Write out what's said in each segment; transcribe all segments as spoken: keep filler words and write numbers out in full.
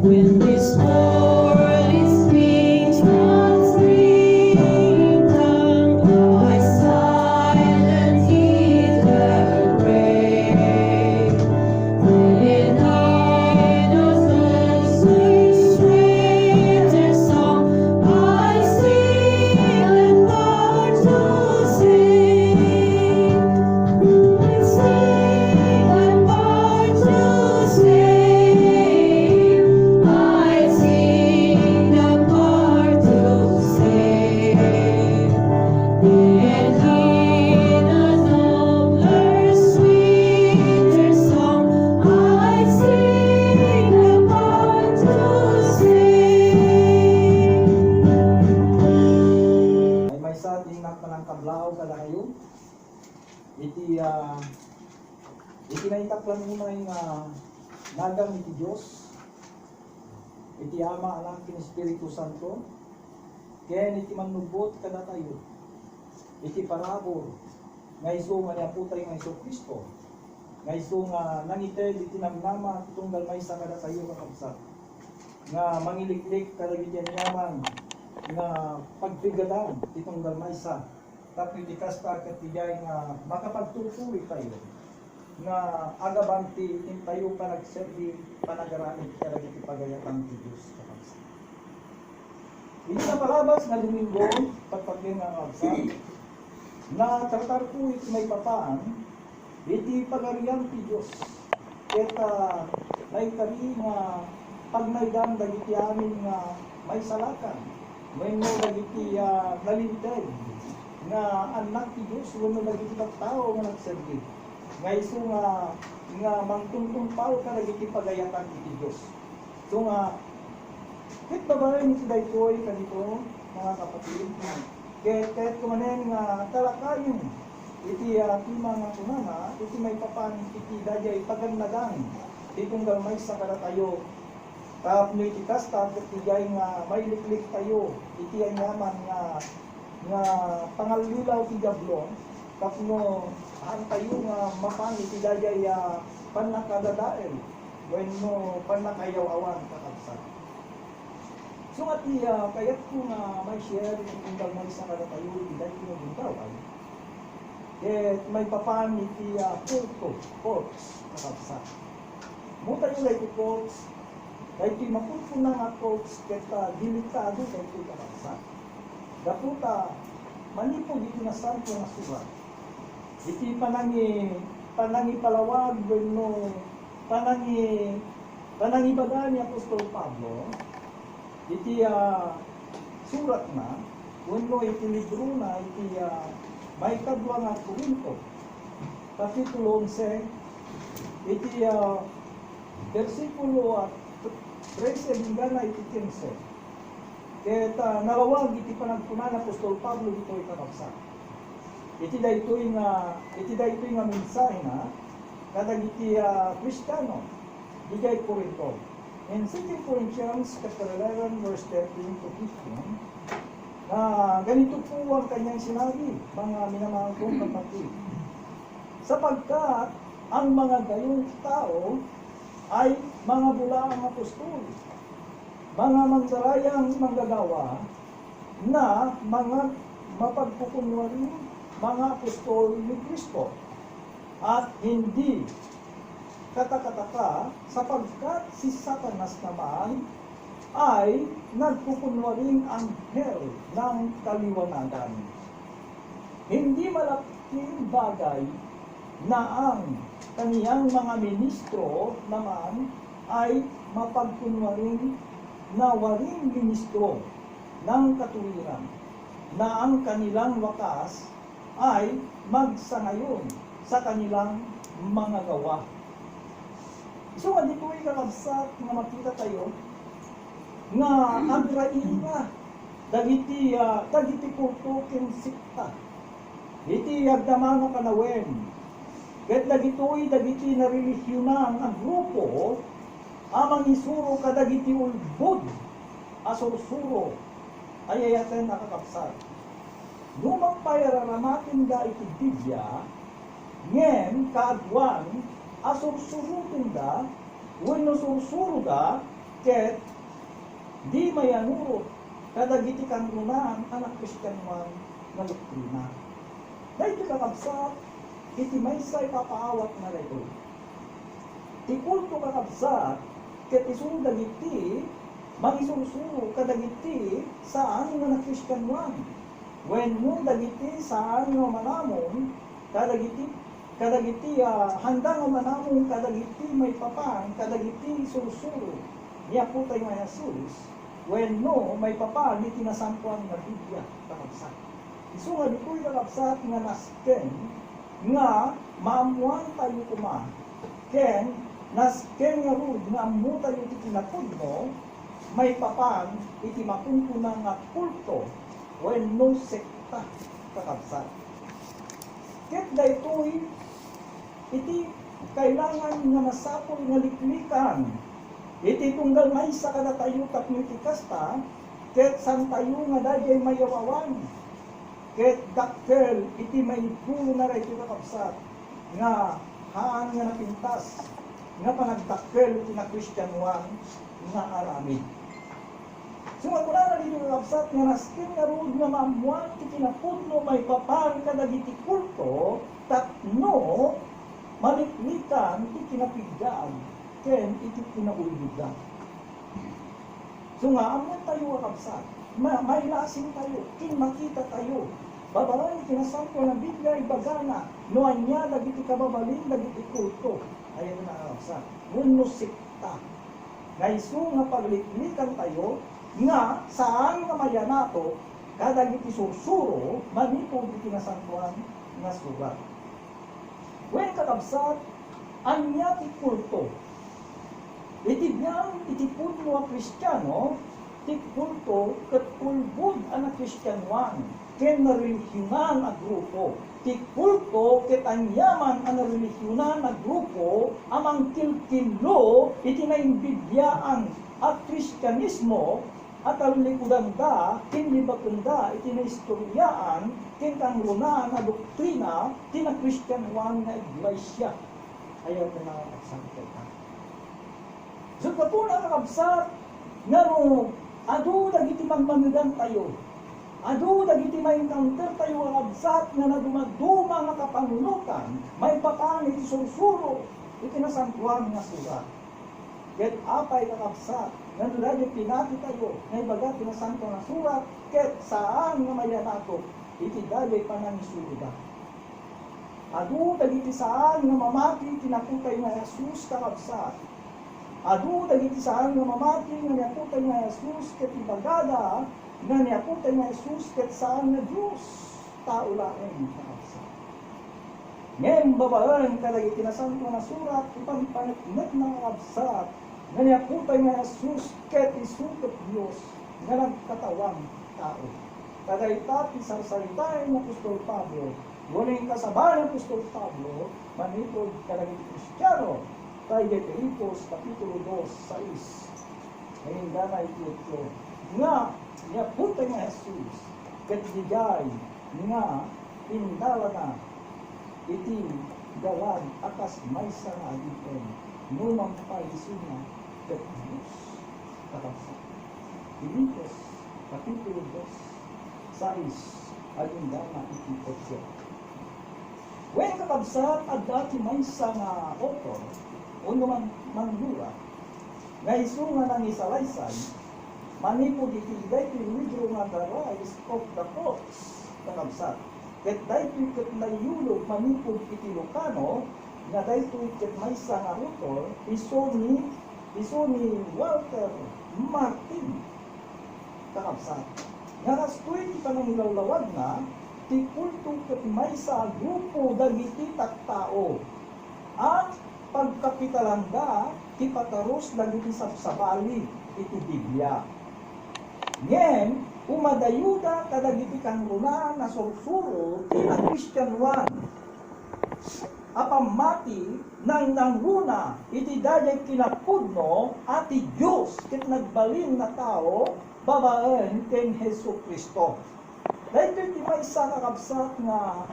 When this world is being transmitted by silent either way, when I know those who sweet their song, I sing and part to sing. Ay maysa ti nagpanangkablaw kadakayo. Iti, ah, iti naitaklan unay nga nagan iti Dios, iti Ama, Anak, ken Espiritu Santo, ken iti mannubot kadatayo, iti parabur nga isu nga ni Apotayo nga Jesu-Cristo, nga isu nga nangited iti namnama ti tunggal maysa kadatayo, kakabsat, nga mangiliklik kadagiti aniaman nga pagpigadan ti tunggal maysa. Tapno iti kasta, ket diay nga makapagtutuloy tayo nga agaban ti intayo panagserbi, panagaramid kadagiti pagayatan ti Dios, kakabsat. Iti napalabas nga Domingo, pagpagdeng nga kabsat, natratarko iti maipapan iti Pagarian ti Dios, ket, ah, naikari nga pagnaedan dagiti amin nga maisalakan wenno dagiti, ah, nalinteg nga annak ti Dios wenno dagiti tattao nga nagserbi, nga isu nga, nga mangtungtungpal kadagiti pagayatan iti Dios. So nga, ket babaen iti daytoy, kadito, mga kapatid, ket, ket kumanen nga talakayen iti, ah, tema nga kunana, iti maipapan iti daydiay pagannadan ti tunggal maysa kadatayo. Tapno iti kasta, ket diay nga mailikliktayo iti aniaman nga, nga pangallilaw ti Diablo, tapno haantayo nga mapan iti daydiay a pannakadadael wenno pannakayaw-awan, kakabsat. So nga ti, ah, kayatko nga mai-share iti tunggal maysa kadatayo iti daytoy nga gundaway, ket maipapan iti, ah, kulto, cults, kakabsat. Mo tayo daytoy cults, daytoy mapudpudno nga cults ket, ah, delikado daytoy, kakabsat. Gapu ta manipud iti Nasanto nga Surat, iti panangi-, panangipalawag wenno panangi-, panangibaga ni Apostol Pablo iti, ah, suratna wenno iti librona iti, ah, maikadua nga Corinto, Kapitulo onse, iti, ah, bersikulo, ah, trese inggana iti kinse. Ket, ah, nalawag iti panagkuna ni Apostol Pablo ditoy, kakabsat. Iti daytoy nga, iti daytoy nga mensahena kadagiti, ah, Kristiano idiay Corinto. In Second Corinthians chapter eleven, verse thirteen to fifteen, ah, ganito po ang kanyang sinabi, mga minamahal kong kapatid. Sapagkat ang mga gayong tao ay mga bulaang apostol, mga mandarayang manggagawa na mga mapagkukunwaring mga apostol ni Kristo, at hindi katakataka, sapagkat si Satanas naman ay nagkukunwaring anghel ng kaliwanagan. Hindi malaking bagay na ang kaniyang mga ministro naman ay mapagkunwaring na waring ministro ng katuwiran, na ang kanilang wakas ay magsangayon sa kanilang mga gawa. Isu nga ditoy, kakabsat, nga makita tayo nga agraira dagiti, ah, dagiti kulto ken sekta iti agdama nga panawen. Ket dagitoy dagiti narelihiona nga grupo a mangisuro kadagiti ulbod a sursuro a yayaten a kakabsat. No mapayararamatenda iti Biblia, ngem kaaduan a sursurotenda wenno sursuroda, ket di mayanurot kadagiti kangrunaan a nakristianoan nga doktrina. Daytoy, kakabsat, iti maysa a ipapaawatna daytoy. Ti kulto, kakabsat, ket isu dagiti mangisursuro kadagiti saan nga nakristianoan, wenno dagiti saan nga manamong kadagiti kadagiti, ah, haanda nga manamong kadagiti maipapan kadagiti sursuro ni Apotayo nga Jesus wenno maipapan iti Nasantoan nga Biblia, kakabsat. Isu nga ditoy, kakabsat, nga nasken nga maammoantayo koma ken nasken ngarud nga ammotayo ti kinapudno maipapan iti makunkuna nga kulto wenno sekta, kakabsat. Ket daytoy iti kailangan nga masapul nga liklikan iti tunggal maysa kadatayo tapno iti kasta, ket saantayo nga daydiay mayaw-awan. Ket dakkel iti maipulona daytoy, kakabsat, nga haan nga napintas nga panagdakkel iti nakristianoan nga aramid. So, kunana ditoy, kakabsat, nga nasken ngarud nga maammoan ti kinapudno maipapan kadagiti kulto tapno maliklikan ti kinapigdaan ken iti kinauyogda. So nga, ammotayo, kakabsat, ma-, mailasingtayo, ken makitatayo. Babaen iti Nasantoan a Biblia, ibagana no ania dagiti kababalin dagiti kulto. Ayan na, kakabsat. Wenno sekta. Nga isu nga pagliklikantayo nga saan nga mayanato kadagiti sursuro manipud iti Nasantoan nga Surat. Wen, kakabsat, ania ti kulto? Iti biag iti pudno a Kristiano, ti kulto ket ulbod a nakristianoan ken narelihionan a grupo. Ti kulto ket aniaman a narelihionan a grupo a mangkilkillo iti naimbibliaan a Kristianismo a tallikudanda ken libakenda iti naistoriaan ken kangrunaan a doktrina ti nakristianoan nga iglesia. Ayaw ta nakakabsat dayta. Ket gapuna, kakabsat, nga no adu dagiti mangmanegantayo, adu dagiti ma-encountertayo, kakabsat, nga nadumaduma nga kapanunotan maipapan iti sursuro iti Nasantoan nga Surat. Ket apay, kakabsat, nga no daydiay pinatitayo nga ibaga ti Nasantoan a Surat, ket saan nga mayanato iti daydiay panangisuroda? Adu dagiti saan nga mamati iti naputa nga Jesus, kakabsat. Adu dagiti saan nga mamati nga ni Apotayo nga Jesus ket ibagada nga ni Apotayo nga Jesus ket saan nga Dios, tao laeng, kakabsat. Ngem babaen kadagiti Nasantoan a Surat, ipampaneknekna, kakabsat, nga ni Apotayo nga Jesus ket isu ket Dios nga nagkatawang tao. Ta dayta ti sarsaritaen ni apostol Pablo, wenno inkasaba ni apostol Pablo manipud kadagiti Kristiano, ta idiay Filipos, kapitulo dos, sais. Naimbagana iti otso nga ni Apotayo nga Jesus ket diay nga indalana iti dalan a kas maysa nga adipen no mangpalisona ket Dios, kakabsat. Filipos, kapitulo dos, sais, agingga iti otso. Wen, kakabsat, adda ti maysa nga author, wenno man-, mangrurat, nga isu nga nangisalaysay manipud iti daytoy libro nga The Rise of the Cults, kakabsat. Ket daytoy ket naiyulog manipud iti Lucano, nga daytoy ket maysa nga author, isu ni, isu ni Walter Martin, kakabsat. Nga kastoy ti panangilawlawagna, ti kulto ket maysa a grupo dagiti tattao a pagkapitalanda ti patarus dagiti sabsabali iti Biblia. Ngem, umadayoda kadagiti kangrunaan a sursuro ti nakristianoan a pammati nangnangruna iti daydiay kinapudno a ti Dios ket nagbalin a tao babaen ken Jesu-Cristo. Daytoy ti maysa, kakabsat, nga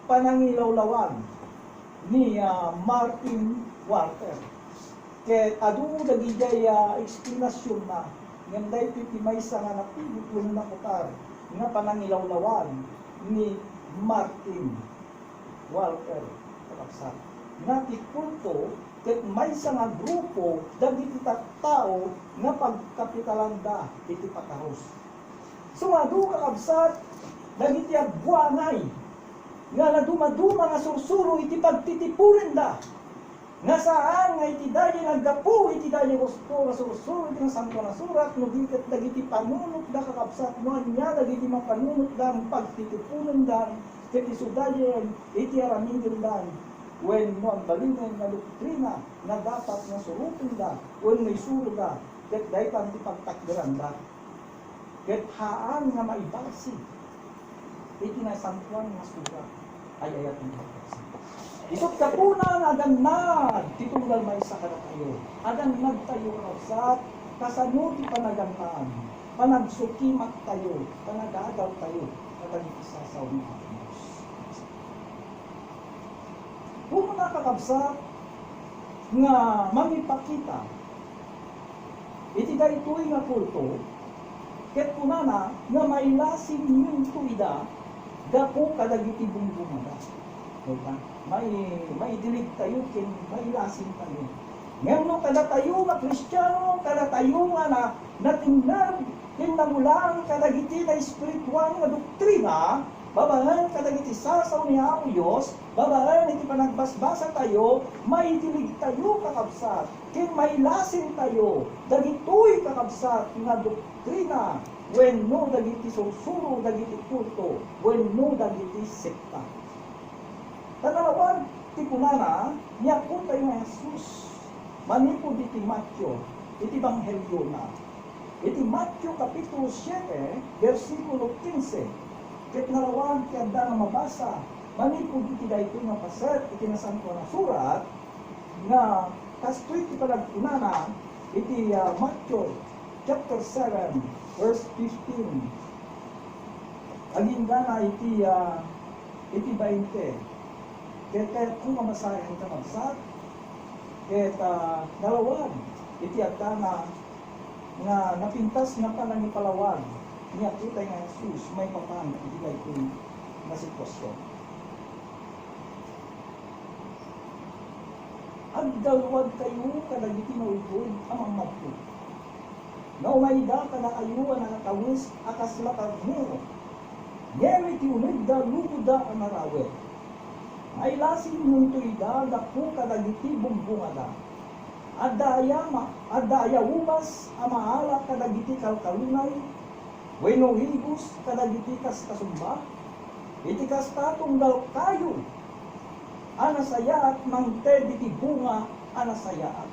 panangilawlawag ni, ah, Martin Walter. Ket adu dagidiay, ah, eksplanasionna, ngem daytoy ti maysa nga napigit wenno nakutar nga panangilawlawan ni Martin Walker, kakabsat, nga ti kulto ket maysa nga grupo dagiti tattao nga pagkapitalanda iti pakarus. Sumadu, kakabsat, dagiti agbuangay nga nadumaduma nga sursuro iti pagtitiponenda. Nga saan nga iti daydi naggapu iti daydi gusto nga sursuro iti Nasantoan a Surat, no di ket dagiti panunotda, kakabsat, no ania dagiti mapanunotda nga pagtitiponenda, ket isu daydi iti aramidenda, wenno agbalinen nga doktrina nga dapat nga surotenda wenno isuroda, ket daytan ti pagtakderanda. Ket haan nga maibasi iti Nasantoan nga Surat, ay-ayaten. Isut' gapuna nga agannad ti tunggal maysa kadatayo. Agannadtayo, kakabsat, kasano ti panagannad, panagsukimattayo, panagadaltayo kadagiti sasaw ni Apo Dios. Kunana, kakabsat, nga mangipakita iti daytoy nga kulto, ket kunana nga mailasintayo ida gapu kadagiti bungbungada. Dayta, mai-, maidiligtayo ken mailasintayo. Ngem no kadatayo nga Kristiano, kadatayo nga na-, natengngeg ken nangulang kadagiti naespirituan nga doktrina, babaen kadagiti sasaw ni Apo Dios, babaen iti panagbasbasatayo, maidiligtayo, kakabsat, ken mailasintayo dagitoy, kakabsat, nga doktrina wenno dagiti sursuro dagiti kulto wenno dagiti sekta. Ta nalawag ti kunana ni Apotayo nga Jesus manipud iti Mateo, iti Ebangheliona. Iti Mateo Kapitulo siete, bersikulo kinse, ket nalawag ti adda nga mabasa manipud iti daytoy nga paset iti Nasantoan a Surat, nga kastoy ti panagkunana iti, ah, Mateo chapter seven, verse fifteen. Aginggana iti, ah, iti bainte. Ket kayatko nga basaen, kakabsat, ket, ah, nalawag iti adda nga, nga napintas nga panangipalawag ni Apotay nga Jesus maipapan iti daytoy nga sitwasyon. Aggalluadkayo kadagiti naulbod a mammadto. Naumayda kadakayo a nakakawes a kasla karnero, ngem iti unegda luoda a narawet. Mailasinyo ida gapu kadagiti bungbungada. Adda aya ma-, adda aya ubas a maala kadagiti kalkalunay, wenno higos kadagiti kas-, kasumba? Iti kasta, tunggal kayo a nasayaat mangted iti bunga a nasayaat.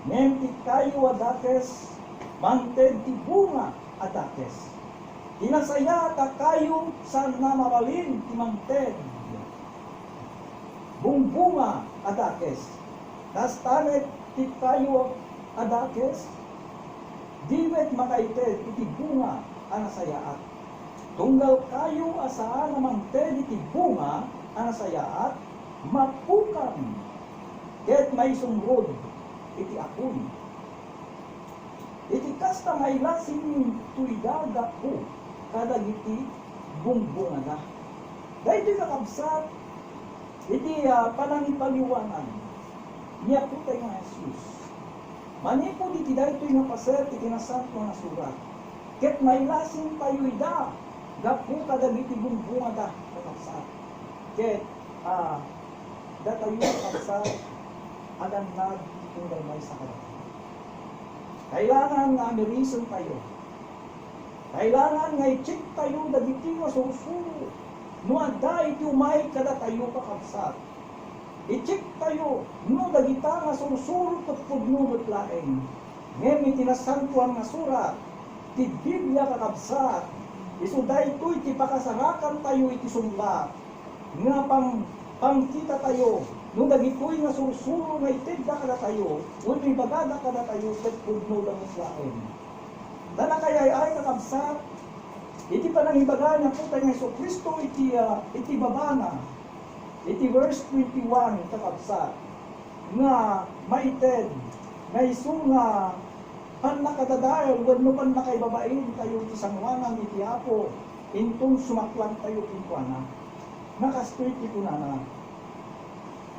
Ngem ti kayo a dakes mangted ti bunga a dakes. Ti nasayaat a kayo, saanna mabalin ti mangted bungbunga a dakes. Kasta met ti kayo a dakes, di met makaited iti bunga a nasayaat. Tunggal kayo a saan a mangted iti bunga a nasayaat, mapukan ket maisumrod iti apuy. Iti kasta, mailasinyo ida gapu kadagiti bungbungada. Daytoy, kakabsat, iti, ah, panangipaliwanag ni Apotay nga Jesus manipud iti daytoy nga paset iti Nasantoan a Surat, ket mailasintayo ida gapu kadagiti bungbungada, kakabsat. Ket, ah, datayo, kakabsat, agannad iti tunggal maysa kadatayo. Kailangan nga amirisentayo. Kailangan nga i-checktayo dagiti nga sursuro no adda iti umay kadatayo, kakabsat. I-checktayo no dagita nga sursuro ket pudno met laeng. Ngem iti Nasantoan nga Surat, ti Biblia, kakabsat, isu daytoy ti pakasarakantayo iti sungbat nga pang-, pangkitatayo no dagitoy nga sursuro nga itedda kadatayo wenno ibagada kadatayo ket pudnoda met laeng. Ta nakayayay, kakabsat, iti panangibaga ni Apotay nga Jesu-Cristo iti, ah, iti babana, iti verse twenty-one, kakabsat, nga maited, nga isu nga pannakadadael wenno pannakaibabain tayo ti sangoanan iti Apo, inton sumaklantayo kenkuana. Nga kastoy ti kunana,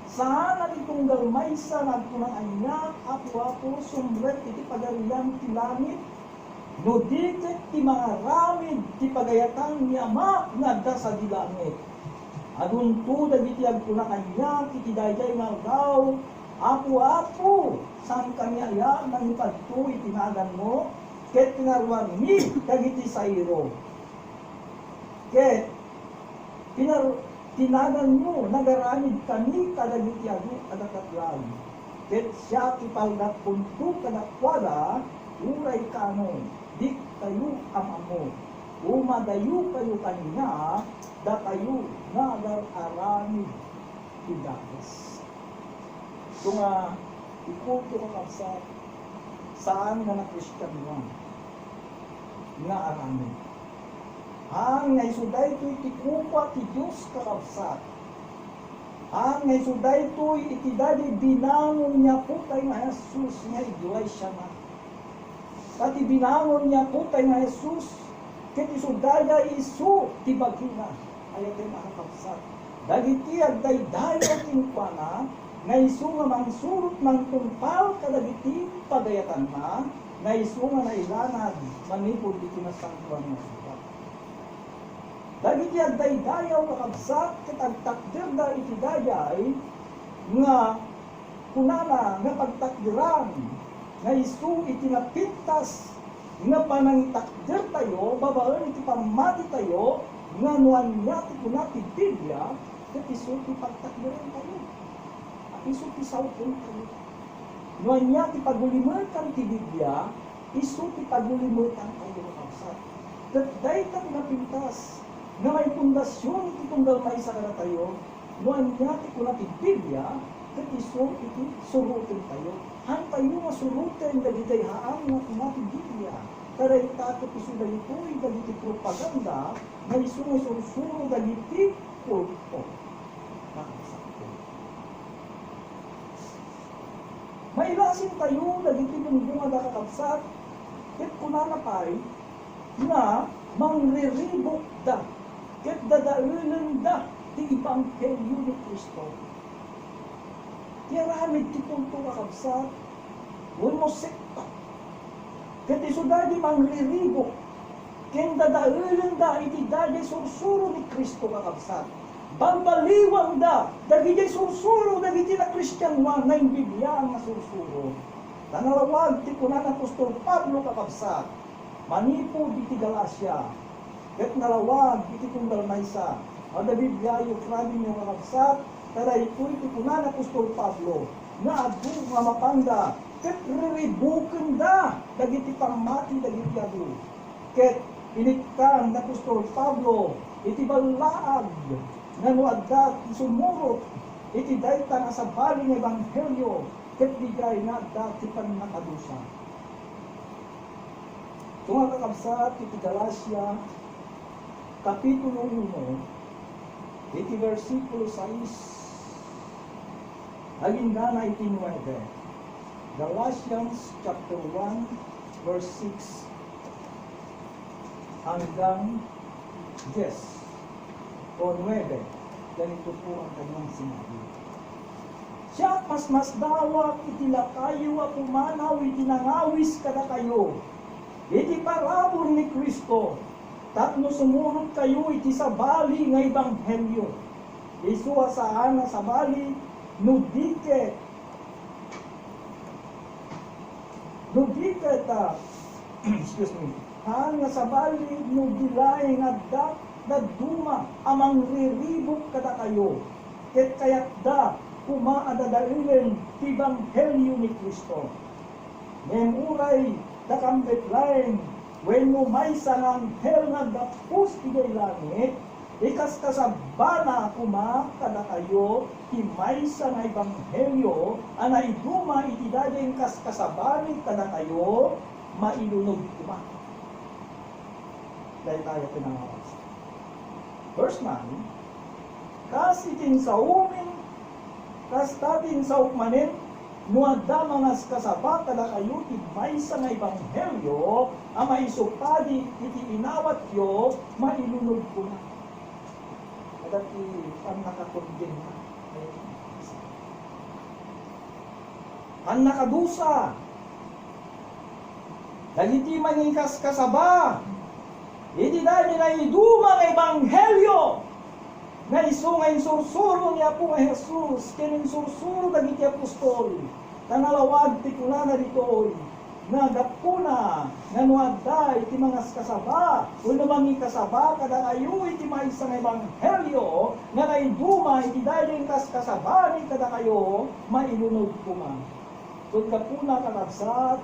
saan a ti tunggal maysa nga agkuna ania, "Apo, Apo, sumrek iti Pagarian ti langit, no di ket ti mangaramid ti pagayatan ni Amak nga adda sadi langit." Adunto dagiti agkuna kaniak iti daydiay nga aldaw, "Apo, Apo, saankami aya mangipadto iti naganmo ket pinaruarmi dagiti sairo?" Ket pinar-, ti naganmo, nagaramidkami kadagiti adu a dakatlan. Ket siak, ipaldakonto kadakuada, uray kaano, diktayo am-ammo. Umadayokayo kaniak, dakayo nga agar-aramid ti dakes. Ito nga, ti kulto, kakabsat, saan nga nakristianoan nga aramid. Haan nga isu daytoy ti kukua ti Dios, kakabsat. Haan nga isu daytoy iti daydiay binangon ni Apotay nga Jesus nga iglesiana. Ta ti binangon ni Apotay nga Jesus, ket isu daydiay, isu ti bagina. Ayaten a kakabsat, dagiti agdaydayaw kenkuana, nga isu nga mangsurot mangtungpal kadagiti pagayatanna, nga isu nga nailanad manipud iti Nasantoan nga Surat. Dagiti agdaydayaw, kakabsat, ket agtakderda iti daydiay nga kunana nga pagtakderan nga isu iti napintas nga panangitakdertayo babaen iti pammatitayo, nga no ania ti kuna ti Biblia, ket isu ti pagtakderantayo. Isu ti saopontayo. No ania ti pagulimetan ti Biblia, isu ti pagulimetantayo, kakabsat. Ket dayta ti napintas nga maipundasion iti tunggal maysa kadatayo, no ania ti kuna ti Biblia, ket isu iti surotentayo. Haantayo nga suroten dagiti haan nga kuna ti Biblia. Ta dayta ket isu daytoy dagiti propaganda nga isu nga isursuro dagiti kulto. Mailasintayo dagiti bungbungada, kakabsat, ket kunana pay nga mangriribukda ket dadaelenda ti ebanghelio ni Cristo. Ti aramid ti kulto, kakabsat, wenno sekta, ket isu daydi mangriribuk ken dadaelenda iti daydiay sursuro ni Cristo, kakabsat. Balbaliwanda dagidiay sursuro dagiti nakristianoan nga imbibiagan nga sursuro. Ta nalawag ti kuna ni apostol Pablo, kakabsat, manipud iti Galacia, ket nalawag iti tunggal maysa. Adda Bibliayo, krabinyo, kakabsat, ta daytoy ti kuna ni apostol Pablo, nga adu nga mapanda ket riribukenda dagiti pammati dagiti adu. Ket inikkan ni apostol Pablo iti ballaag nga no adda ti sumurot iti dayta nga sabali nga ebanghelio, ket diay nga adda ti pannakadusa. Ito nga, kakabsat, iti Galacia, Kapitulo uno, iti bersikulo sais, agingga na iti nuebe. Galatians chapter one, verse six hanggang dies o nuebe. Ganito po ang kanyang sinabi. Siak, masmasdawak iti lakayo a pumanaw iti nangawis kadakayo iti parabur ni Cristo, tapno sumurotkayo iti sabali nga ebanghelio. Isu a saan a sabali no di ket, no di ket, ah, excuse me, saan nga sabali no di laeng adda dadduma a mangriribuk kadakayo, ket kayatda koma a dadaelen ti ebanghelio ni Cristo. Ngem uray dakam met laeng wenno maysa nga anghel nga aggappus idiay langit, ikaskasabana koma kadakayo ti maysa nga ebanghelio a naiduma iti daydiay inkaskasabami kadakayo, mailunod koma. Dayta ti nangawis. Verse nine, kas iti insaomi, Kasta ti insaok manen, no adda mangaskasaba kadakayo ti maysa nga ebanghelio a maisupadi iti inawatyo, mailunodkona. Adda ti pannakakondena. Pannakadusa, dagiti mangikaskasaba iti daydi naiduma nga ebanghelio nga isu nga insursuro ni Apo nga Jesus ken insursuro dagiti apostol, ta nalawag ti kunana ditoy, nga gapuna nga no adda iti mangaskasaba wenno mangikasaba kadakayo iti maysa nga ebanghelio nga naiduma iti daydi inkaskasabami kadakayo, mailunod koma. Ket gapuna, kakabsat,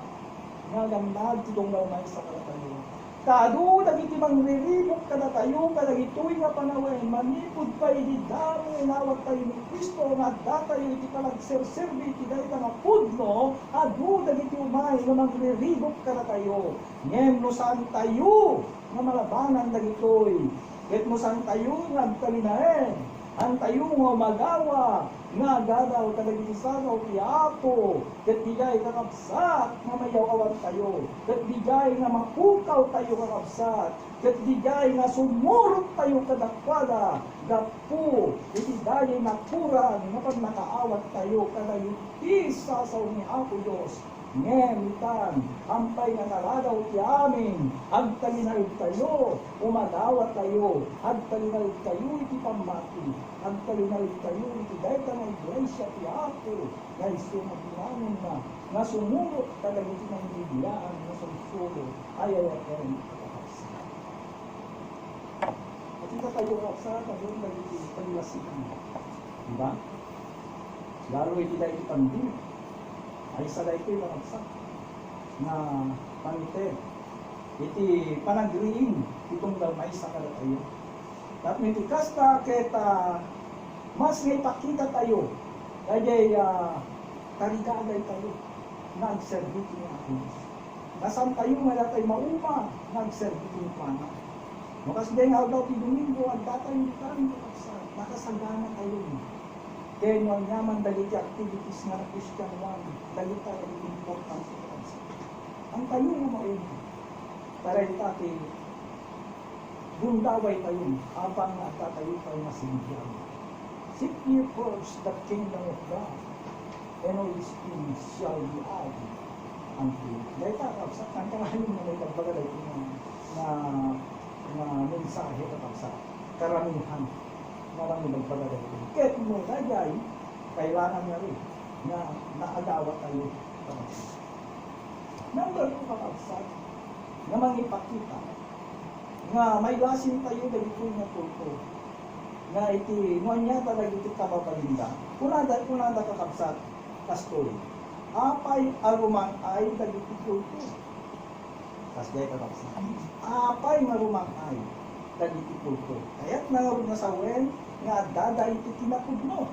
nga agannad ti tunggal maysa kadatayo. Ta adu dagiti mangriribuk kadatayo kadagitoy nga panawen, manipud pay idi damo nga inawattayo ni Cristo nga addatayo iti panagserserbi iti dayta nga pudno, adu dagiti umay nga mangriribuk kadatayo. Ngem no saantayo nga malabanan dagitoy, ket no saantayo nga agtalinaed, antayo nga umagawa nga agadal kadagiti saraw ti Apo, ket diay, kakabsat, nga mayaw-awantayo, ket diay nga mapukawtayo, kakabsat, ket diay nga sumurottayo kadakuada gapu iti daydi nakurang nga pannakaawattayo kadagiti saraw ni Apo Dios. Ngem itan, ampay nga naladaw ti amin, agtalinaedtayo, umagawatayo, agtalinaedtayo iti pammati, agtalinaedtayo iti dayta nga iglesia ti Apo, nga isu nga binangonna, nga sumurot kadagiti nangbibiyagan nga sursuro, ay-ayaten a kakabsat. Ket ita tayo, kakabsat, adun dagiti paglasingan. Diba? Lalo iti daydi pandemic. Maysa daytoy, kakabsat, nga pangiter iti panagriing ti tunggal maysa kadatayo. Tapno iti kasta ket, ah, mas nga ipakitatayo daydiay, ah, tarigadaytayo nga agserbi ken ni Apo Dios. Nasantayo nga datay mauma nga agserbi kenkuana. No kasdiay nga aldaw ti Domingo, addatayo ditan, kakabsat, nakasaganatayo. Ken no aniaman dagiti activities nga nakristianoan, dagita dagiti importante, kakabsat. Antayo nga mauma. Ta dayta ti gundawaytayo, apay nga addatayo pay nga sindian. Seek ye first the kingdom of God, and all these things shall be added unto you. Dayta, kakabsat, ang karamihan nga may pagbaga dayta nga, nga, nga mensahe, kakabsat. Karamihan nga lang may pagbaga dayta. Ket no daydiay, kailangan nga rin nga naagawatayo, kakabsat. Number two, kakabsat, nga mangipakita nga mailasintayo dagitoy nga kulto. Nga iti, no ania ta dagiti kababalinda. Kunada, kunada, kakabsat, kastoy, apay a rumang-ay dagiti kulto. Kasdiay, kakabsat. Apay nga rumang-ay dagiti kulto. Kayatna ngarud nga sawen nga addada iti kinapudno.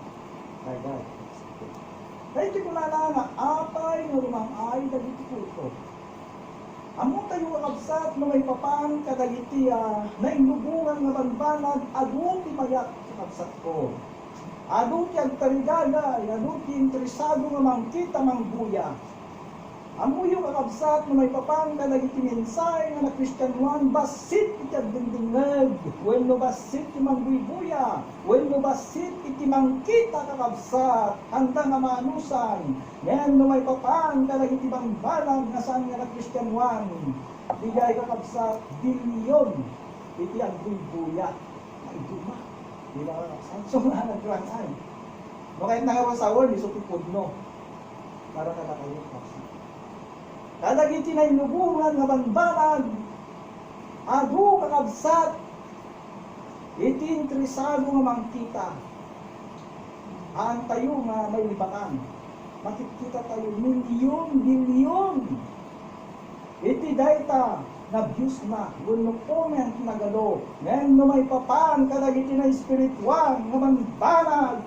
Daydiay. Daytoy kunana nga apay nga rumang-ay dagiti kulto. Ammotayo, kakabsat, no maipapan kadagiti, ah, nailubongan nga bambanag, adu ti mayat, kakabsatko. Adu ti agtarigagay, adu ti interesado nga mangkita, mangbuya. Ammoyo, kakabsat, no maipapan kadagiti mensahe nga nakristianoan bassit iti agdengdengngeg wenno bassit ti mangbuybuya wenno bassit iti mangkita, kakabsat, anda nga maanusan. Ngem no maipapan kadagiti bambanag nga saan nga nakristianoan, diay, kakabsat, bilyon iti agbuybuya. Ay, duma. Di ba, kakabsat? So, nga nagrang-ay. No, kayatna nga sawen, isu ti pudno. Para kadakayo, kakabsat. Kadagiti nailubongan nga bambanag, adu, kakabsat, iti interesado nga mangkita. Haantayo nga mailibakan. Makitkitatayo milyon, bilyon. Iti dayta nga views na wenno comment nga adu, ngem no maipapan kadagiti naespirituan nga bambanag,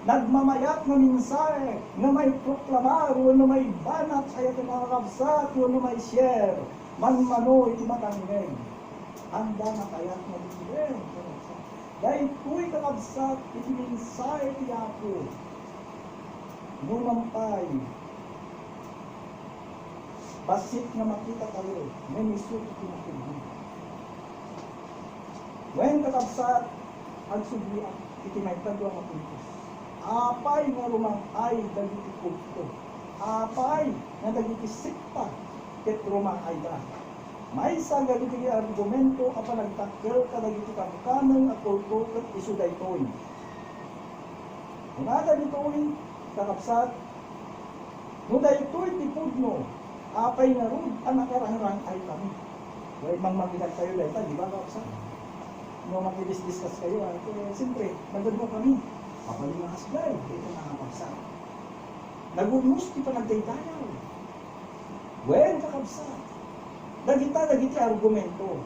nagmamayat nga mensahe nga maiproklamar wenno maibanat, ayaten a kakabsat, wenno mai-share, manmano iti matangngeg. Anda nga kayat nga diliben, kakabsat. Daytoy, kakabsat, iti mensahe ti Apo. Numan pay, bassit nga makitatayo, ngem isu ti kinapudno. Wen, kakabsat, agsubliak iti maikadua nga puntos. Apay nga rumang-ay dagiti kulto? Apay nga dagiti sekta ket rumang-ayda? Maysa dagiti argumento a panagdakkel kadagiti kamkameng a kulto ket isu daytoy. Kunada ditoy, kakabsat, no daytoy ti pudno, apay ngarud a nakarangrang-ay kami? Wen, mangmangidagtayo dayta, di ba, kakabsat? No makidisdiskas kayo, ah, eh, siyempre, nagano kami. Papalingas jay, iti mga kakabsat. Nagurnos ti panagdaydayaw. Wen, kakabsat, dagita dagiti argumento.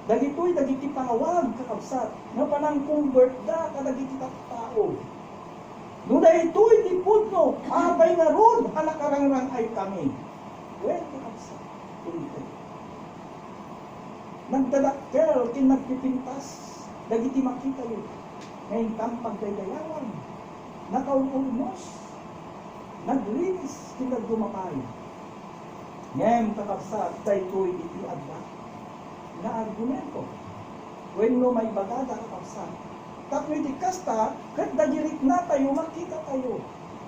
Dagitoy dagiti pangawag, kakabsat, nga panangkonbertda kadagiti tattao. No daytoy ti pudno, apay ngarud a nakarangrang-ay kami? Wen, kakabsat, ulitek. Nagdadakkel ken nagpipintas dagiti makitayo nga intan pagdaydayawan, nakaur-urnos, naglinis ken dadduma pay. Ngem, kakabsat, daytoy iti adda nga argumento. Wenno maibagada, kakabsat, tapno iti kasta, ket dagiriknatayo makitatayo,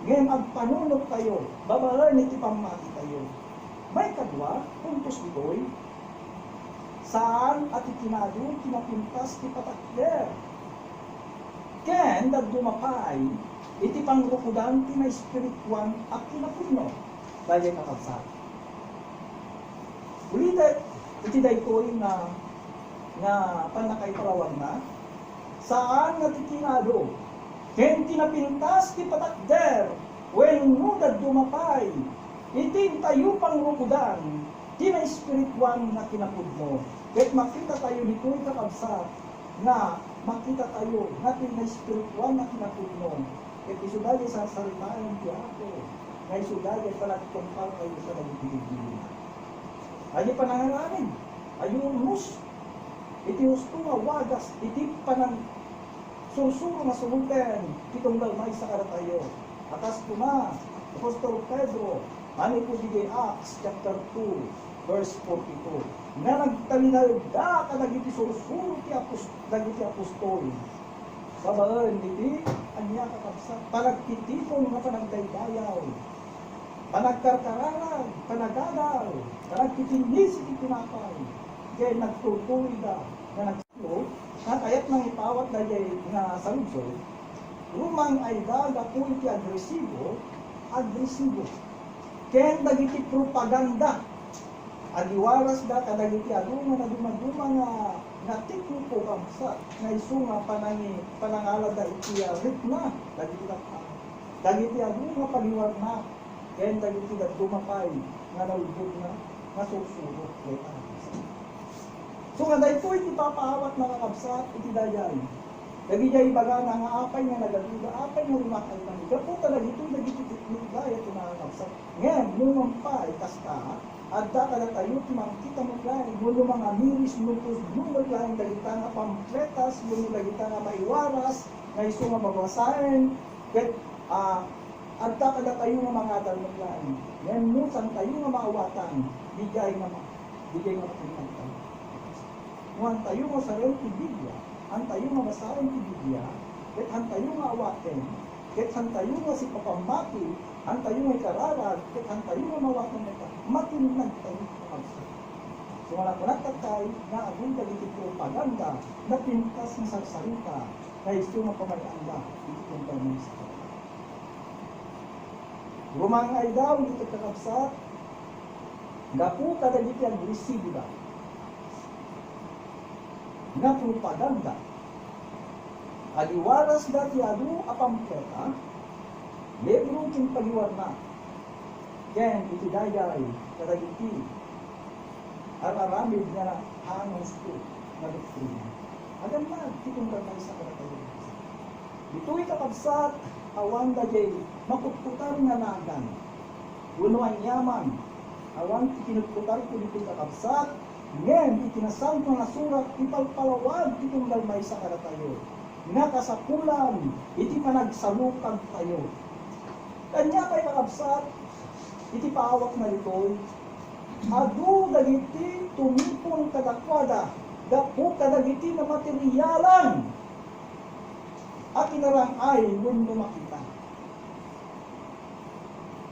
ngem agpanunotkayo babaen iti pammatitayo. Maikadua, puntos ditoy, saan a ti kinadu ti napintas ti patakder ken dadduma pay iti pangrukodan ti naespirituan a kinapudno. Daydiay, kakabsat. Ulitek, iti daytoy nga, nga pannakaipalawagna, saan nga ti kinadu ken ti napintas ti patakder wenno dadduma pay iti intayo pangrukodan ti naespirituan nga kinapudno. Ket makitatayo ditoy, kakabsat, nga makitatayo nga ti naespirituan nga kinapudno. Ket isuda ti sarsaritaen ti Apo, nga isuda ti panagtungpaltayo kadagiti Biblia. Adi panangaramin, adi urnos iti husto nga wagas iti panang sursuro nga suroten ti tunggal maysa kadatayo. A kas kuna ni apostol Pedro, manipud idiay Acts chapter two, verse forty-two, nga nagtalinaedda kadagiti sursuro ti apos-, dagiti apostol. Babaen iti ania, kakabsat? Panagtitipon nga panagdaydayaw, panagkarkararag, panagagal, panagtitinnis iti tinapay, ken nagtultuloyda nga nag-, nga kayat mangipawat daydiay nga saludsod, rumang-ayda gapu iti agresibo, agresibo, ken dagiti propaganda. Agiwarasda kadagiti adu nga nadumaduma nga, nga tekniko, kabsat, nga isu nga panangi-, panangalada iti, ah, ritmo dagiti tattao. Dagiti adu nga paliwarna ken dagiti dadduma pay nga nalbogna nga sursuro dayta nga kabsat. So nga daytoy ti papaawatna, kakabsat, iti daydiay. Dagidiay ibagana nga apay nga nagaduda, apay nga rumak-ay kami. Gapu ta dagitoy dagiti teknik dayta nga kakabsat. Ngem, numan pay kasta, adda kadatayo ti mangkita met laeng, wenno mangamiris, no pudno met laeng dagita nga pampletas, wenno dagita nga maiwaras, nga isu nga babasaen, ket, ah, adda kadatayo nga mangadal met laeng. Ngem no saantayo nga maawatan, diay nga ma-, diay nga makinnagtayo. No saantayo nga usaren ti Biblia, saantayo nga basaen ti Biblia, ket saantayo nga awaten, ket saantayo nga sipapammati, saantayo nga ikararag, ket saantayo nga mawaten dayta, makinnagtayo, kakabsat. So, manakunak tattay nga adu dagiti propaganda, napintas nga sarsarita, nga isu nga pamay-anda iti kompanya sa Rumang-ayda, ulitek, kakabsat, gapu kadagiti agresiboda nga propaganda. Agiwarasda ti adu a pampleta, libro ken pagiwarna, ken iti daydiay kadagiti ar-aramid nga haan husto nga doktrina. Agannad ti tunggal maysa kadatayo. Ditoy, kakabsat, awan daydiay makutkutar nga nagan wenno aniaman. Awan ti kinutkutarko ditoy, kakabsat, ngem iti Nasantoan a Surat, ipalpalawag ti tunggal maysa kadatayo nga kasapulan iti panagsalukagtayo. Ania pay, kakabsat, iti paawatna ditoy? Adu dagiti tumipon kadakuada gapu kadagiti namaterialan a kinarang-ay wenno makita.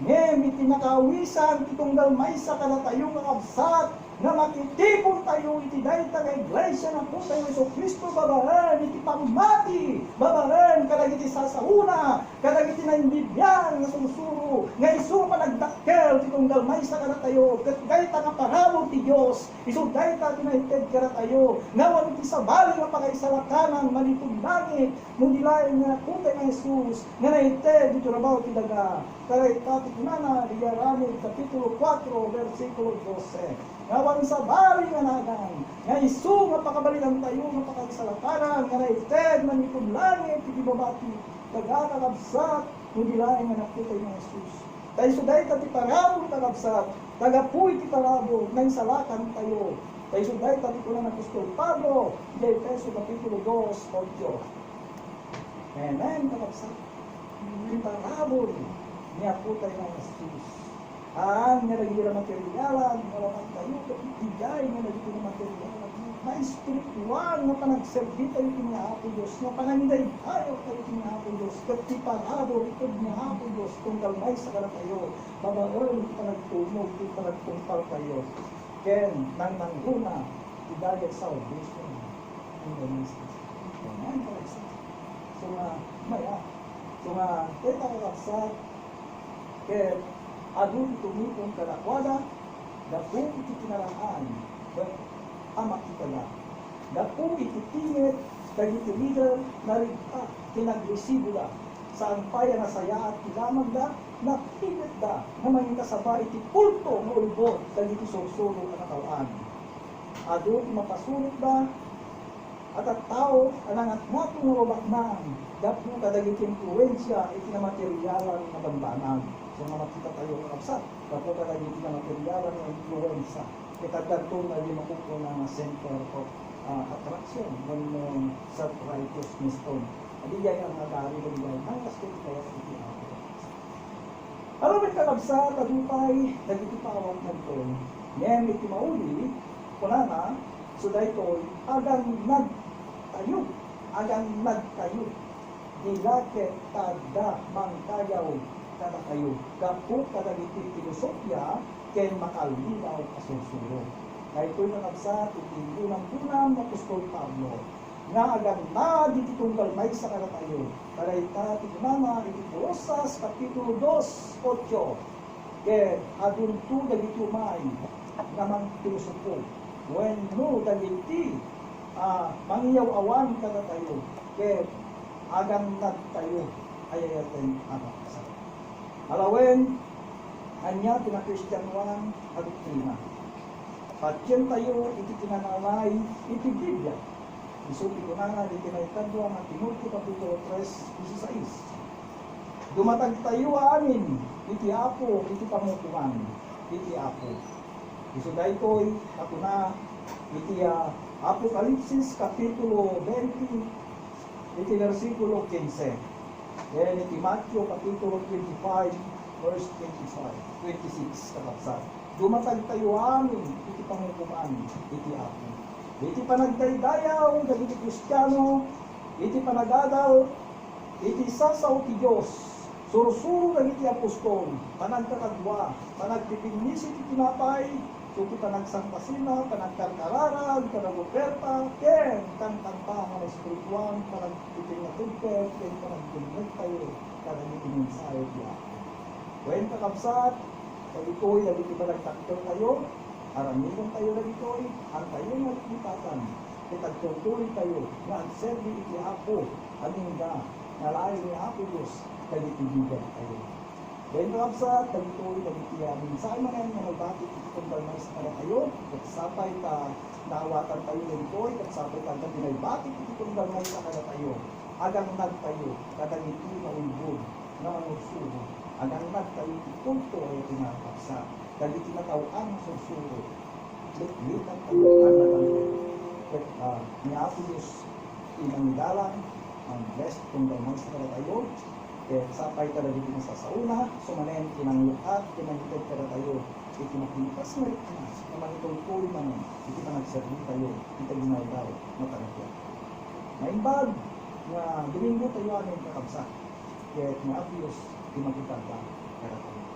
Ngem iti nakaawisan ti tunggal maysa kadatayo, kakabsat, nga makitipontayo iti dayta nga iglesia ni Apotayo Jesu-Cristo babaen iti pammati, babaen kadagiti sasaona, kadagiti naimbibiang nga sursuro, nga isu nga panagdakkel ti tunggal maysa kadatayo, ket dayta nga parabur ti Dios, isu dayta ti naited kadatayo, nga awan iti sabali nga pakaisalakanan manipud langit, no di laeng nga Apotayo nga Jesus, nga naited iti rabaw ti daga. Kadayta ti kunana, di Aramid, kapitulo kuatro, bersikulo dose. Nga awan sabali nga nagan, nga isu nga pakabalikantayo nga pakaisalakanan, nga naited manipud langit iti baba ti daga, kakabsat, no di laeng nga Apotayo nga Jesus. Ta isu dayta ti parabur, kakabsat, ta gapu iti parabur, naisalakantayo. Ta isu dayta ti kuna ni apostol Pablo, iti Efeso kapitulo dos, otso. Amen, kakabsat. Ti parabur ni Apotayo nga Jesus. Haan nga dagiti namaterialan nga labantayo ket idiay nga dagiti namaterialan nga espiritual nga panagserbitayo iti ni Apo Dios, nga panangidaydayaw tayo iti ni Apo Dios, ket ti parabur ket ni Apo Dios tunggal maysa kadatayo, babaen iti panagtumog, iti panagtungpaltayo, ken nangnangruna ti daydiay salvation. Ang ganun sa Amen, kakabsat. So nga, maya. So nga, dayta, kakabsat, ket adu ti tumipon kadakuada, gapu iti kinarang-ay a makitana. Gapu iti timek dagiti lider, narigta ti nagresiboda. Saan pay a nasayaat ti damagda, napilitda nga mangikasaba iti kulto nga ulbod dagiti sursuro a nataoan. Adu ti mapasurotda a tattao a nangatngato nga mabaknang gapu kadagiti impluensia iti namaterialan nga bambanag. So nga makitatayo, kakabsat, gapu kadagiti namaterialan nga impluensia, ket addanto nga di makukuna nga center of, ah, attraction wenno self-righteousness on. Adi diay nga agari dagiti nangkasket kayat iti Apo. Arumin, kakabsat, adu pay dagiti paawatna ditoy. Ngem iti mauli, kunana, so daytoy, agannadtayo, agannadtayo. Dila ket ta adda mangkayaw kadakayo gapu kadagiti filosofia ken makallilaw a sursuro. Daytoy, kakabsat, iti kunam-kunam ni apostol Pablo nga agannad iti tunggal maysa kadatayo. Kadayta ti kunana iti Colosas kapitulo dos, otso, ket adunto dagiti umay nga mangpilosopo wenno dagiti, ah, mangiyaw-awan kadatayo, ket agannadtayo a yayaten a makasarap. Alawen, ania ti nakristianoan a doktrina? Patientayo iti kinanalay iti Biblia. Isu ti kunana iti maikadua nga Timoteo kapitulo tres, disisais, "Dumatagtayo amin iti Apo iti pangukoman iti Apo." Isu daytoy a kuna iti, ah, Apokalipsis kapitulo twenty, iti bersikulo kinse. Ken iti Mateo kapitulo twenty-five, verse twenty-five, twenty-six, kakabsat. Dumatagtayo amin iti pangukoman iti Apo. Iti panagdaydayaw dagiti Kristiano, iti panagadal iti sasao ti Dios, sursuro dagiti apostol, panagkakadua, panagpipinnis iti tinapay, iti panagsangpasina, panagkarkararag, panagoperta, ken kangkanta nga espirituan, panagpipinnaturpet, ken panagdengngegtayo kadagiti mensahe ti Apo. Wen, kakabsat, dagitoy dagiti panagdakkeltayo, aramidentayo dagitoy, haantayo nga liklikatan, ket agturturoytayo nga agserbi iti Apo, agingga nga laeng ni Apo Dios dagiti biagtayo. Wen, kakabsat, dagitoy dagiti, ah, mensahe manen nga naibatik iti tunggal maysa kadatayo, ket sapay ta naawatantayo dagitoy, ket sapay ta adda ti naibatik iti tunggal maysa kadatayo. Agannadtayo kadagiti naulbod nga mangursuro. Agannadtayo iti kulto a yayaten a makasarap. Dagiti nataoan nga sursuro, liklikantayo, annadtayo. Ket, ah, ni Apo Dios ti mangidalan, ang bless tunggal maysa kadatayo. Sapay kadagiti nasasaona, sumanen ti nanglukad ken nangited kadatayo iti mapinutas nga rikna nga mangitultuloy manen iti panagserbitayo iti ginawdaw nga panagbiag. Naimbag nga Dominggo tayo amin, kakabsat, ket nga Apo Dios ti makikarga kadatayo.